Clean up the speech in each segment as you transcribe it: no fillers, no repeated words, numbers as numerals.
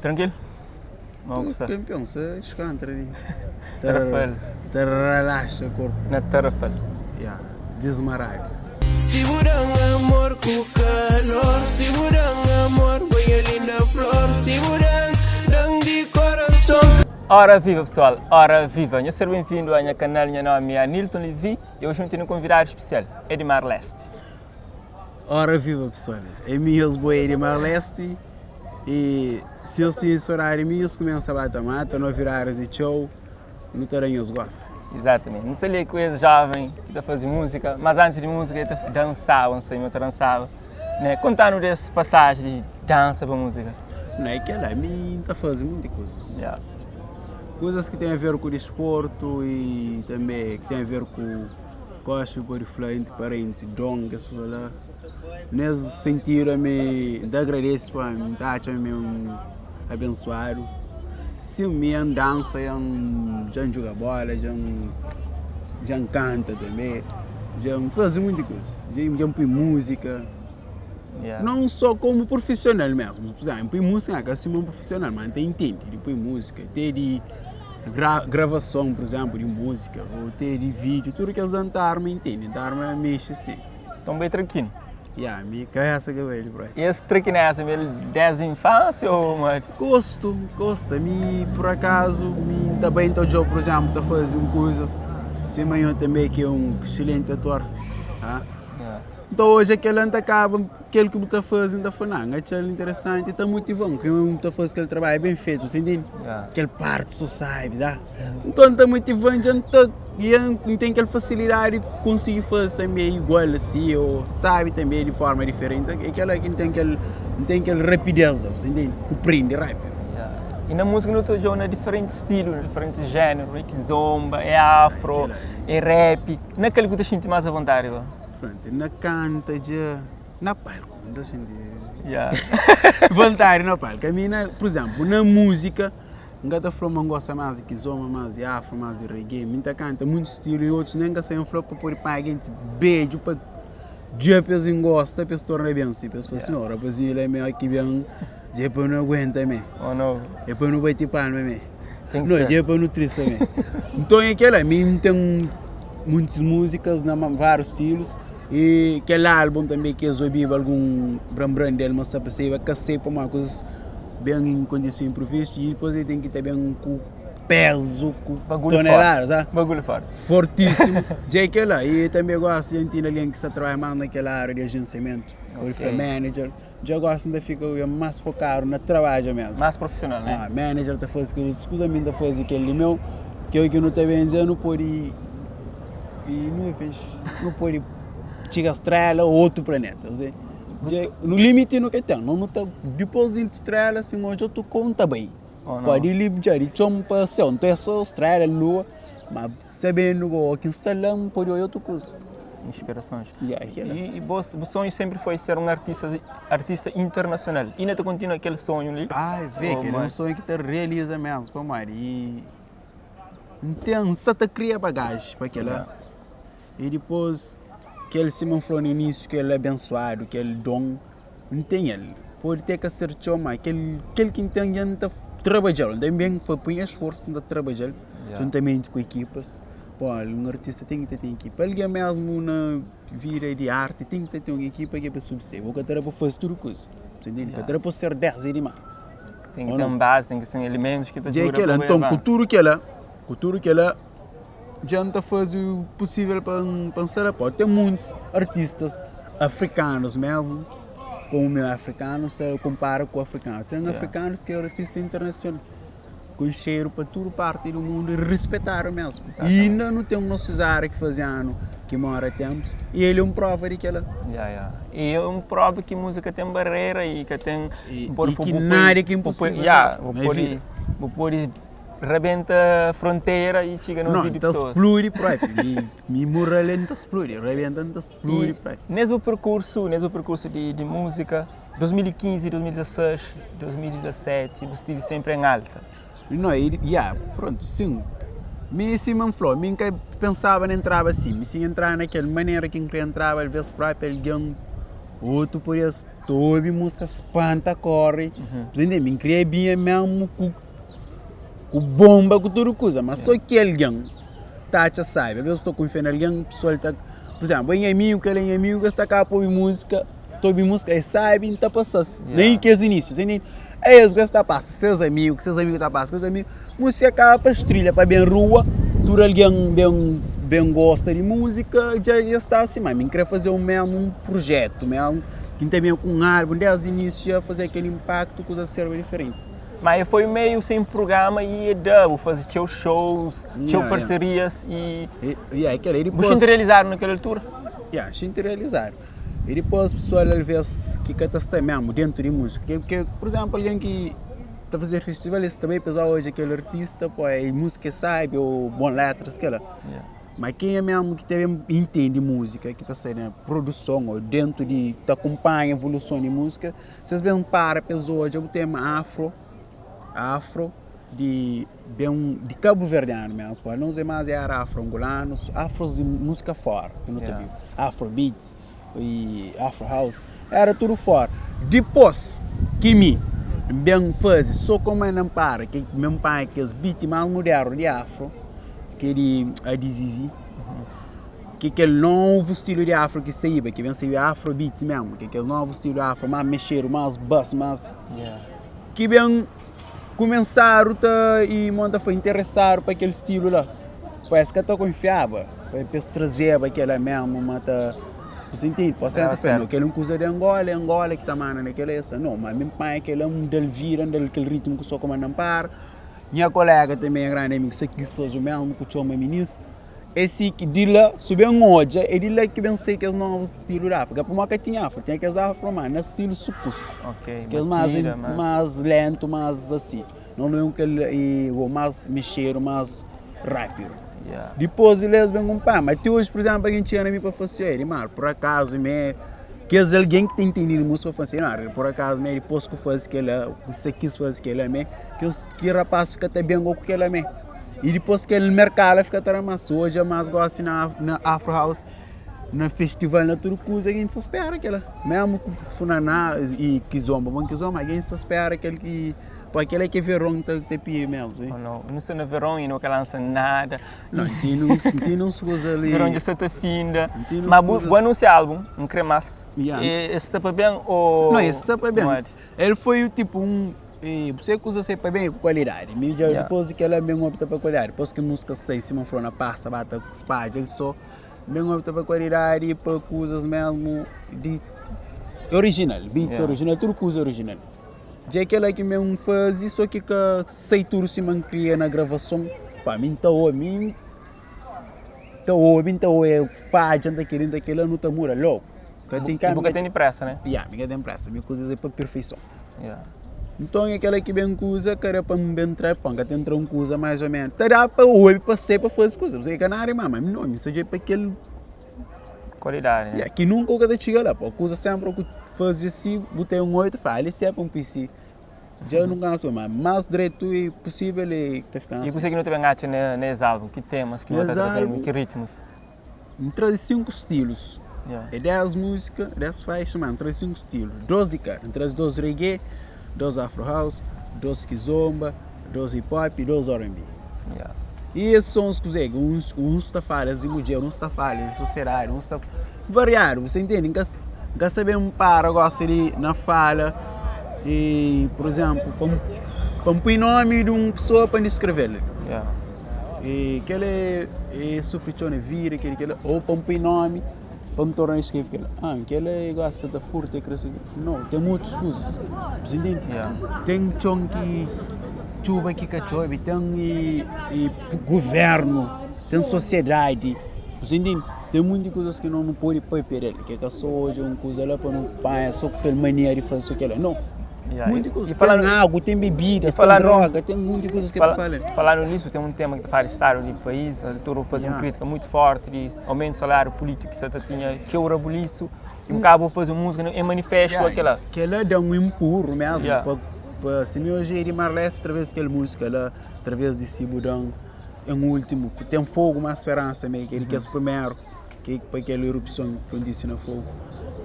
Tranquilo? Mau ku sta? Campeão, se descontra ali. Tarrafal. Ta relaxa corpo. Na Tarrafal. Yeah, desmarado. Si bu da-m amor ku kalor Si bu da-m amor, banha linda flor Si bu da-m, da-m di korason Ora viva pessoal, ora viva! Nhos ser ben-vindu a nha kanal, nha nomi é Anilton Levy e oji nu tene un konvidadu spesial, Edmar Leste. Ora viva pessoal, é mi nhos boi Edmar Leste e si nhos tinha sodadi di mi nhos kumesa ba ta mata no viradas di txeu nu ta da nhos gosi. Exatamente, nu sta li ku es joven ki ta fazi música, mas antis di música el ta dansaba, nu sabe ma ta dansaba, né? Kontanu des pasaji di dansa pa música. Não é kel-la, mi N ta fazi monti kuzas. Yeah. Kuzas ki ten a ver ku disportu e tanbe ki ten a ver ku gosi pode fla entri parentes don kes kuza la. Nes sentidu ami N ta agradese pa N ta atxa mi un abensuadu. Sin mi N dansa, N dja N djuga bola, dja N dja N kanta tanbe, dja N faze monti kuza, dja N pui múzika. Não só komu prufisional mesmu, pur izénplu, N pui múzika ka sima un prufisional, ma N ta intende di pui múzika, te di gravason, pur izénplu, di múzika ô te di vídiu, tudu kes la N ta arma intende, N ta arma mexe si. Então bo é traquino? Ya, mi kabesa ka bai li por aí. E es traquineza mi el desdi infância ou ma? Gosto, gosto. Mi por acaso mi ta bai ta odjau por exemplo ta fazi un kuzas, sima nho tanbe ki é un excelente ator, ah. Nta odja kela nta kaba kel ki bu ta fazi nta fla nah, nha txal interesanti ta motivan ki un ta fazi kel trabadju ben fetu, sa intende? Kel parti so sabi da. Nton ta motivan dja nta N ten kel fasilidadi di konsigi faze tanbe igual asi ô sabi tanbe di forma diferenti. É kel-la ki N ten kel, N ten kel rapideza, bu ntende? Ku prende rápidu. I na múzika nu ta odja-u na diferenti stilu, na diferenti jéneru, é kizomba, é afro, é rap. Na kal ki bu ta xinti más avontadi gó? Prontu, na kanta dja na palku, N ta xinti vontadi na palku. Ami na, pur izénplu, na múzika. N ka ta fla ma N gosta más di kizomba, más di afro, más di reggae. Mi N ta kanta muitus stilu i otus nen ka sai N fla pa pode paga gentis bedju pa dja pa es ingosta pa es torna ben si pa es fla si no rapazinhu la me ki ben dja pa nu aguenta me é pa nu bati palma me no dja pa nu trista me nton é kela mi N ten muitus múzikas na várius stilus i kel álbum tanbe ki es obiba algun bran-bran del ma sta pa saiba ka sai pamodi kuzas Ben em kondison imprevistu e dipôs el ten ki ta ben ku pezu, ku Bagulho toneladas, forti. ah. Bagulho forti. Fortíssimo. Dja é kel-la. E tanbe gosi dja N tene algen ki sta trabadja más na kel área di ajensiamentu, Ok. pode fla manager. Dja gosi N ta fika más fokadu na trabadja mesmu. Más profissional, né? Ah, manager ta faze kel otus kuza, ami N ta faze kel di meu. Kel ki nu ta ben dja nu pode i nuvens, nu pode txiga strela ô otu planeta. No limiti no ka ten, no no ta dipôs di strela si N odja otu kau N ta bai, pa di li dja di txon pa séu, nton é sô strela, lua, ma sabendu ki N sta la N pode odja otu kuza. Inspirasons. Ya, kila. I bo bu sonhu sénpri foi ser un artista artista internasional, inda ta kontinua kel sonhu li? Ai, vê, kel é un sonhu ki ta realiza mesmu, pamodi N ten, N sa ta kria bagaji pa kila. I dipôs, kel sima N fla na inísiu, kel abensuadu, kel don, N ten el. Pode te ka ser txeu, má kel kel ki N ten dja N ta trabadja-l. N ta ben poi nha sforsu, N ta trabadja-l djuntamenti ku ekipas. Pô, un artista ten ki ta ten ekipa. Algen mésmu na vida di arti ten ki ta ten un ekipa ki é pa subsiste. Bu ka ta da pa faze tudu kuza, bu ta ntende? Ka ta da pa ser dés i dimás. Ten ki ten bazi, ten ki ten elementus ki ta djuda pa bu Nton, ku avansa. tudu kela, ku tudu kela. Dja N ta faze o pusível pa N pa N sai la Ten muntis artistas afrikanus mesmu, komu mi é afrikanu, sa konpara ku afrikanu. Ten afrikanus ki é artista internasional, konxedu pa tudu parti di mundu i rispetadu mesmu. I inda nu ten nos Cesária ki faze anu ki mora tenpus i el é un prova di kila. Ya, ya. I é un prova ki múzika ten barera i ka ten. I ki nada ki é inposível mesmu na vida. Bu pode Rabenta frontera i txiga na ovidu di ta pesoas. spludi propi. Mi, mi mural el ta spludi, rabenta n ta spludi propi. Nes bu perkursu, nes bu perkursu di, di múzika, 2015, 2016, 2017, bu stivi senpri en alta. No, i, ya, prontu, sin. Mi sima N fla-u, mi N ka pensaba na entraba si. Mi si N entraba na kel manera ki N kre entraba, alvês propi algen. Otu podia ta obi músika spanta kóre. Bu ntende? Mi N kria binha mesmu ku ku bonba ku tudu kuza, ma sô ki algen ta atxa sábi. Alvês bu ta kunfia na algen, pesoal ta, pur izénplu, bo é nha amigu, kel é nha amigu, es ta kaba pa obi músika, ta obi músika, es sabe N ta pasa-s. Nem kes inísiu, você entende? Es ku es ta pasa ses amigu, ses amigu ta pasa ses amigu, músika kaba pa strilha, pa ben rua, tudu algen ben ben gosta di músika, dja dja sta asi. Ma mi N kre faze un mesmu un prujetu mesmu, ki N ta ben ku un álbum desdi inísiu dja faze kel inpaktu, kuzas serba diferenti. Ma e foi meiu sem prugrama i e da, bu faze txeu shows, txeu parserias i. Yeah, kel e dipôs. Bu xinti realizadu na kel altura? Yeah, xinti realizadu. E dipôs pesoal alvês ki ka ta sta mesmu dentu di múzika, ke ke pur izénplu algen ki ta faze festival es ta bai pa es odja kel artista pô e múzika é sábi ô bon letras kela. Ma kenha mesmu ki ta ben intende múzika ki ta sai na produson ô dentu di ta kunpanha evoluson di múzika, Si es ben para pa es odja bu tema afro, afro di ben di kabuverdianu mesmu, pode nos é mas era afro-angolanus, afros di múzika fora ki nu ta biba, afro beats y afro house, era tudu fora. Dipôs ki mi N ben faze so koma N para ki mi N panha kes beat más modernu di afro, ki é di Adizizi. Ki kel novu stilu di afro ki saiba, ki ben saiba afro beats mesmu, ki kel novu stilu afro más mexedu, más bass, más ki ben kumensadu ta i monta foi interesadu pa kel stilu la, pa es ka ta konfiaba, pa es trazeba kela mesmu ma ta bu sa intende? Pa senta fla no kel un kuza di Angola, é Angola ki ta manda na kela, es fla no ma mi panha kela N dal vida, N dal kel ritmu ki so ku manda N para, nha kolega tanbe nha grandi amigu sa kis faze o mesmu ku txoma minis. É si ki di la, su ben odja, é di la ki ben sai kes novus stilu di Áfrika. Pamodi ka tinha Áfrika, tinha kes afro ma na stilu sukus. Ok, Kes más, batida, más. más lentu, más asi. Não é um kel e o más mexedu, más rápidu. Yeah. Dipôs di la es ben kunpanha. Ma ti oji, pur izénplu, algen txega na mi pa fla si, Oi, Edimar, pur akazu mi kes algen ki ta intende di múzika pa fla si, Edimar, pur akazu mi dipôs ku faze kel-la, ku sa kis faze kel-la mi, kes ki rapaz fika ta ben go ku kel-la mi. E dipôs kel merkadu fika ta da más odja más gosi na na afro house na festival na tudu kuza a gente sta spera kela mesmu ku funaná e kizomba bom kizomba a gente sta spera kel ki pa kel ki veron ta ta pidi mesmu si. Oh no, nu sta na veron e nu ka lansa nada. Não, tene uns tene uns kuza ali. Veron dja sta ta finda. Ma bu bu anunsia álbum N kre más. Yeah. E sta pa ben ou Não, esse sta pa ben. El foi tipo um E bu sai kuza sai pa ben ku kualidadi. Mi dja dipôs di kela mi opta pa kualidadi. Dipôs ki múzika sai sima flor na pasa ba ta spadja el sô, mi opta pa kualidadi i pa kuzas mesmu di orijinal, beats orijinal, tudu kuza orijinal. Dja kela ki mi N faze sô ki ka sai tudu sima N kria na gravason, pa mi N ta obi, mi ta obi, N ta oia fadja, N ta keli, N ta kela, nu ta muda logu. Ka ten ka. Bu ka tene presa, né? Ya, mi ka ten presa, mi kuzas é pa perfeison. Ya. Nton é kela ki ben kuza, ka da pa N ben tra pa N ka ten tra un kuza mais ou menos. Ta da pa obi, pa sai, pa faze kuza. Você ka nada ma, ma mi no, mi sa djobe pa kel Kualidadi, né? Ya, ki nunka u ka ta txiga la, pa kuza senpri ku faze si, bu ten un oitu, fla, ali si é pa N pui si. Dja nu kansa, ma mas dretu e pusível e ta fika E kuzê ki nu ta ben atxa na es álbum? Ki temas ki bu ta traze? Ki ritmus? N traze 5 stilus. É 10 múzika, 10 faixa, ma N traze 5 stilu. 2 di kada. N traze 2 reggae, 2 afro house, 2 kizomba, 2 hip hop i 2 R&B. I es sons kuzê? Uns, uns ta fala di mudjer, uns ta fala di sosiedadi, uns ta. Variadu, bu sta intende? N ka, N ka sabe N para gosi di na fala i, pur izénplu, pa N, pa N pui nomi di un pesoa pa N diskrevel. E kel é e sufri txeu na vida, kel kel ou pa N pui nomi pa N torna skrebe kel ah kel é gosta ta furta e kre no ten muitus kuzas bu ntende? Ten txon ki txuba ki ka txobe ten e e guvernu ten sosiedadi bu ntende? Ten munti kuzas ki no pode papia del ke ka so odja un kuza la pa no panha so kel mania di fase so kela no. Munti kuza. Tem agu, tem bebida, tem droga, tem munti kuzas ki pa fala. Falando nisso, tem um tema que ta fala di stadu di país, altura faze un kritika muito forti di aumento di salário político ki sa ta tinha txeu rabulisu i bu kaba bu faze un múzika em manifestu akela. Kela da un empurro mesmo pa pa si mi oji é di Mar Leste através di kel múzika la, através di si bu dan em último, tem fogo má speransa me, ke di kes primeru. ki pa kel erupson ki kontise na Fogo.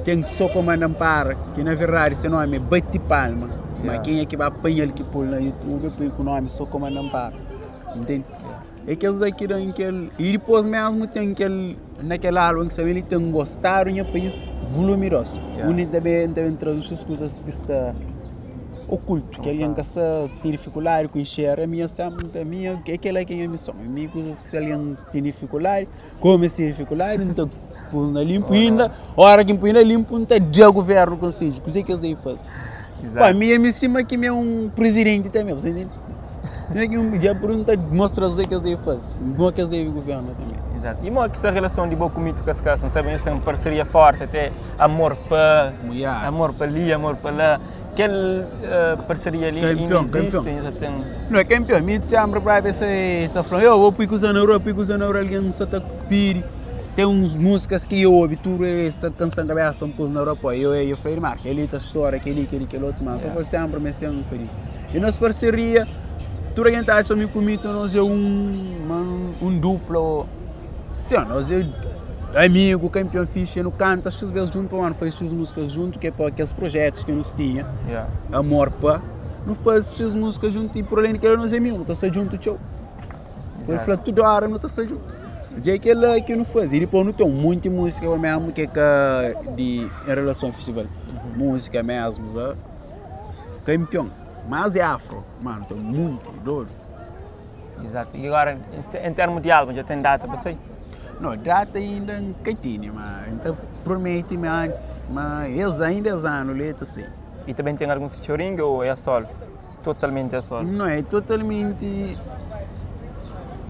Ten So Komanda Npara, ki na verdadi se nomi é Bati Palma, ma kenha ki ba panha-l ki pô-l na YouTube poi ku nomi So Komanda Npara, ntende? É kes la ki da-m kel. I dipôs mésmu ten kel, na kel álbun ki sta ben li ten Gostadu Nha País, volumi 2, undi N ta ben, N ta ben traze txeu kuzas ki sta okultu, ki algen ka sta ten difikuldadi ku enxerga, ami nha sénpri N ta, mi é kel-la ki é nha mison, mi kuzas ki algen ten difikuldadi, Kome si difikuldadi, N ta pui na linpu inda, ora ki N pui na linpu, N ta da guvernu konsedju, kuze ki es debe faze. Pa mi, ami sima ki mi é un prizidenti tanbe, bu sta intende? Sima ki un dia pur N ta mostra-s kuze ki es debe faze, mo ki es debe guverna tanbe. Izatu. I mo ki sta relason di bo ku Mito Kaskas? N sabe nhos ten un parseria forti, ate amor pa amor pa li, amor pa la. Kel parseria li inda izisti? Nhos ta ten. No é kanpion, mi senpri propi sa fla, yo bo pui kuza na rua, pui kuza na rua, algen sa ta pidi. Ten uns músikas ki eu obi tudu es ta kansa-m kabesa pa N pus na rua, poi eu eu fla irma, kel-li ta stora, kel-li, kel-li, kel otu, ma sa fla senpri ma sen fadi. E nos parseria, tudu algen ta atxa mi ku Mito nos é un un dupla o sen, nos é amigu, kanpion fixi, nu kanta xis bes djuntu, nu faze xis músikas djuntu, ke pa kes projetus ki nos tinha, amor pa. Nu faze ses múzika djuntu i por alén di kel-la nos é amigu, nu ta sta djuntu txeu. El fla tudu óra nu ta sta djuntu. Dja kel-la ki nu faze. I dipôs nu ten un monti múzika pa mésmu ki é ka di en relason festival. Múzika mésmu la, kanpion. Más é afro, má nu ten un monti, dodu. Izatu. I agora, en termu di álbum, dja ten data pa sai? No, data inda N ka tene, má N ta promete ma antis, ma es ainda es anu li el ta sai. E também tem algum featuring ou é a solo? Totalmente a solo? Não, é totalmente.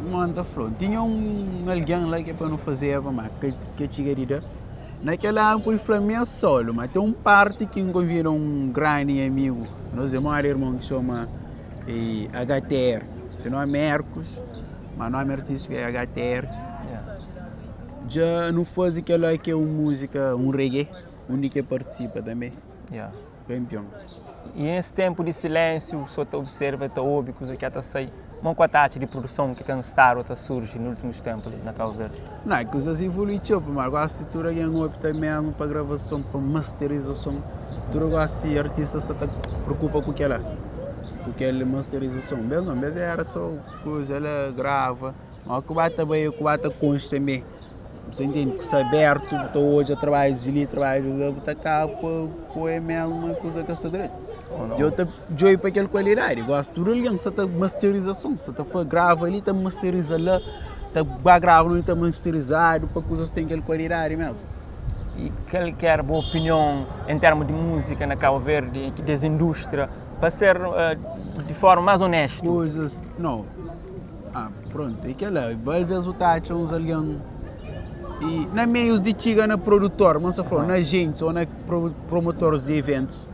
Não ta flou. Tinha um alguém lá que é para não fazer, mas que que txiga di da. Naquela época ele falou é solo, mas tem um parte que me convida um grande amigo, nós é maior irmão que chama eh, HTR. Seu nome é Hércules, mas nome artístico é HTR. Yeah. Já não faz aquela que é uma música, um reggae, onde que participa também. Yeah. Kanpion. I nes tenpu di silensiu, so ta observa, ta obi kuza ki a ta sai. Mo ku ataxa di produson ki ten stadu ta surji na ultimus tenpu li na Kabu Verdi? Nau, é kuzas evolui txeu, pamodi gosi tudu algen opta mesmu pa gravason, pa masterizason. Tudu gosi artistas sa ta preokupa ku kela, ku kel masterizason. Bes nau, bes era so kuza la, grava, ma ku ba ta bai, ku ba ta konxe tanbe. Bu ta intende? Ku sta abertu, bu ta odja trabadjus di li, trabadjus di la, bu ta kaba pa poi mesmu ma kuza ka sta dretu. Dja ta djobe pa kel kualidadi. Gosi tudu algen sta ta masterizason, sta ta grava li, ta masteriza la, ta ba grava na undi ta masterizadu pa kuzas ten kel kualidadi mesmu. I kal ki era bu opinion en termu di múzika na Kabu Verdi, des indústria, pa ser di forma más onestu? Kuzas, nau. Ah, pronto, é kel-la. Alvês bu ta atxa uns algen i na meius di txiga na produtor, ma sa fla, na ajentis ô na promotores di eventus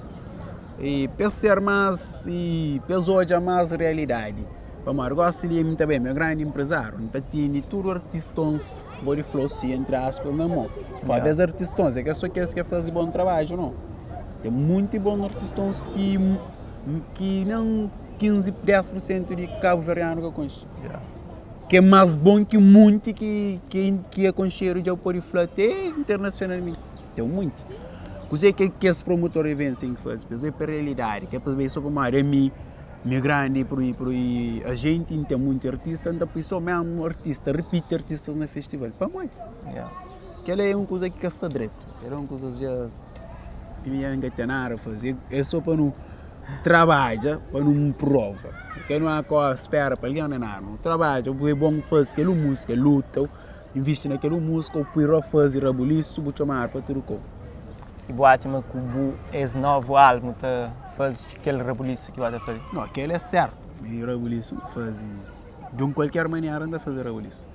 i pa es ser más i pa es odja más realidadi. Pamodi gosi li mi ta ben, mi é grandi enprezáriu, N ta tene tudu artistons, bo di fla si, entri aspas, na mon. Pabia es artistons é ka so kes ki faze bon trabadju, nau. Ten monti bon artistons ki ki nen 15, 10 por sentu di kabuverdianu ka konxe. Ki é más bon ki munti ki ki é konxedu dja pode fla até internasionalmenti. Ten munti. Kuzê ki kes promotor di eventus ten ki faze? Pa es bai pa realidadi, ka pa es bai so pamodi ami mi é grandi i ajenti, N ten munti artista, N ta poi so mesmu artista, ripiti artistas na festival. Pamodi? Kel-la é un kuza ki ka sta dretu, kel-la é un kuza dja ki mi dja N ka ten nada faze. É so pa nu Trabadja pa nu prova ke nu ka spera pa algen nen nada nu trabadja bu é bon faze kel un musika luta invisti na kel un musika bu pui ro faze rabulisu bu txomadu pa tudu kau. I bu atxa ma ku bu es novu album ta faze kel rabulisu ki bu ata faze? No kel é sertu mi rabulisu n faze di un kualker manera n ta faze rabulisu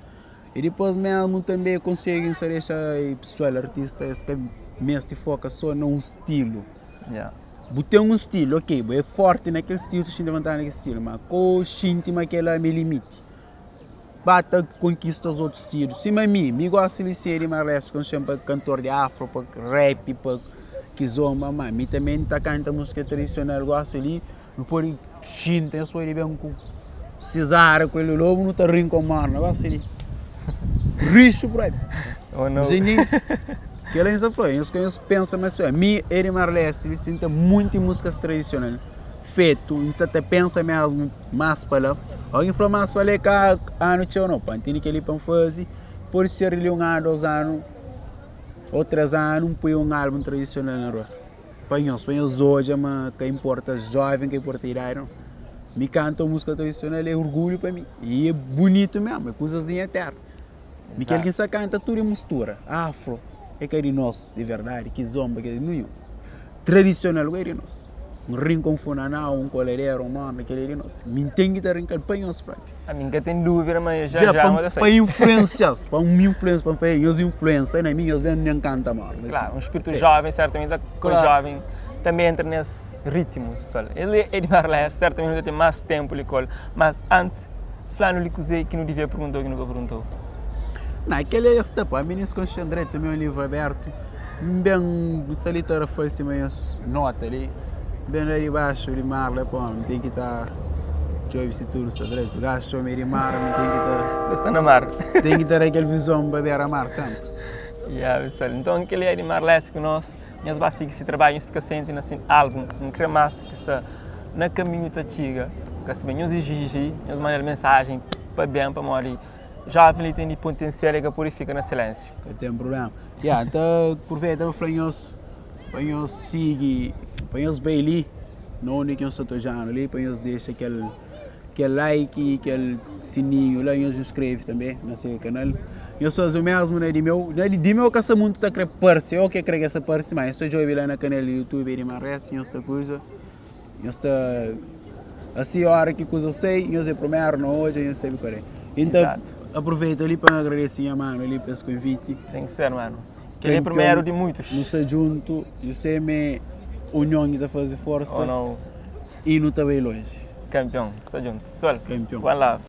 i dipos mesmu tanbe konsegi n sa dexa pesual artista es ka meste foka so na un stilu. Bu ten un stilu, ok, bu é forti na kel stilu, ta xinti avontadi na kel stilu, ma ko xinti ma kel-la mi limiti. Ba ta konkista os otus stilu. Sima mi, mi gosta di ser di Marleste, konxe-m pa kantor di afro, pa rap, pa kizomba, ma mi tanbe N ta kanta múzika tradisional gosi li, nu pode xinti, es pode ben ku Cesária, ku Hélio Lobo, nu ta rin ku morna, gosi li. Rixu propi. Ou não? Zinho, kel aí foi, nhos ka nhos pensa ma só mi Eri Marlesi sinta munti músicas tradicional fetu, N sa ta pensa mesmo mas pa la. Alguém fla mas pa la é ka anu txeu não, pa N tene kel-li pa N faze, pode ser li un anu, dos anu ou três anu N poi un álbum tradicional na rua. Pa nhos, pa nhos odja ma ka importa jovem, ka importa idadi não. Mi kanta un música tradicional é orgulho pa mi e é bonito mesmo, é kuzas di nha terra. Mi kel ki sa kanta tudu é mustura afro é ka di nos di verdadi kizomba ke ninhun tradisional go é di nos un rinka un funaná un koladera un morna kel é di nos mi ten ki ta rinkal pa nhos propi Ami nka ten dúvida ma já já pa, pa influencias pa un influência pa fazer nhos influência na mi nhos ben nem kanta morna Claro, um espírito é. jovem certamente com claro. jovem também entra nesse ritmo pessoal. Ele é de Marlés, certamente tem mais tempo ali com mas antes Fla-nu li kuzê ki nu devia pergunta-u ki nu ka pergunta-u. Na, kel é sta pa mi nis konxe André também um livro aberto. N ben N sta li ta rafal sima nhos nota li. N ben la di baxu di mar la pô N ten ki ta djobe si tudu sta dretu. Gastu txoma di mar N ten ki ta. Dja sta na mar. Ten ki ta da kel vizon pa bera mar senpri. Ya pessoal, nton kel é di Mar Leste ku nos. Nhos ba sigi si trabadju, nhos fika sienti na si album N kre mas ki sta na kaminhu ta txiga. Ka sibi, nhos iziji, nhos manda-l mensajen pa ben pamodi joven li ten di potensial e ka pode fika na silensiu. Ka ten prublema. Ya, N ta pruveita pa fla nhos pa nhos sigi, pa nhos bai li na undi ki nhos sta ta odjanu li, pa nhos dexa kel kel like i kel sininhu la, nhos inskreve tanbe na se kanal. Nhos faze o mesmu na di meu, na di meu ka sta muntu ta kre parse, o ke kre ke sta parse, ma nhos ta djobe la na kanal di youtube Edmar Ress, nhos ta kuza. Nhos ta asi ora ki kuza sai, nhos é primeru na odja, nhos sabe kal é. Inta aproveita li pa agradese nha manu li pa es konviti. Tem ki ser manu. Kel é primeru di muitus. Nu sta djuntu, nu seme union ki ta faze forsa. Oh no. I nu ta bai lonji. Kampion, sta djuntu. Pessoal, Kampion. One love.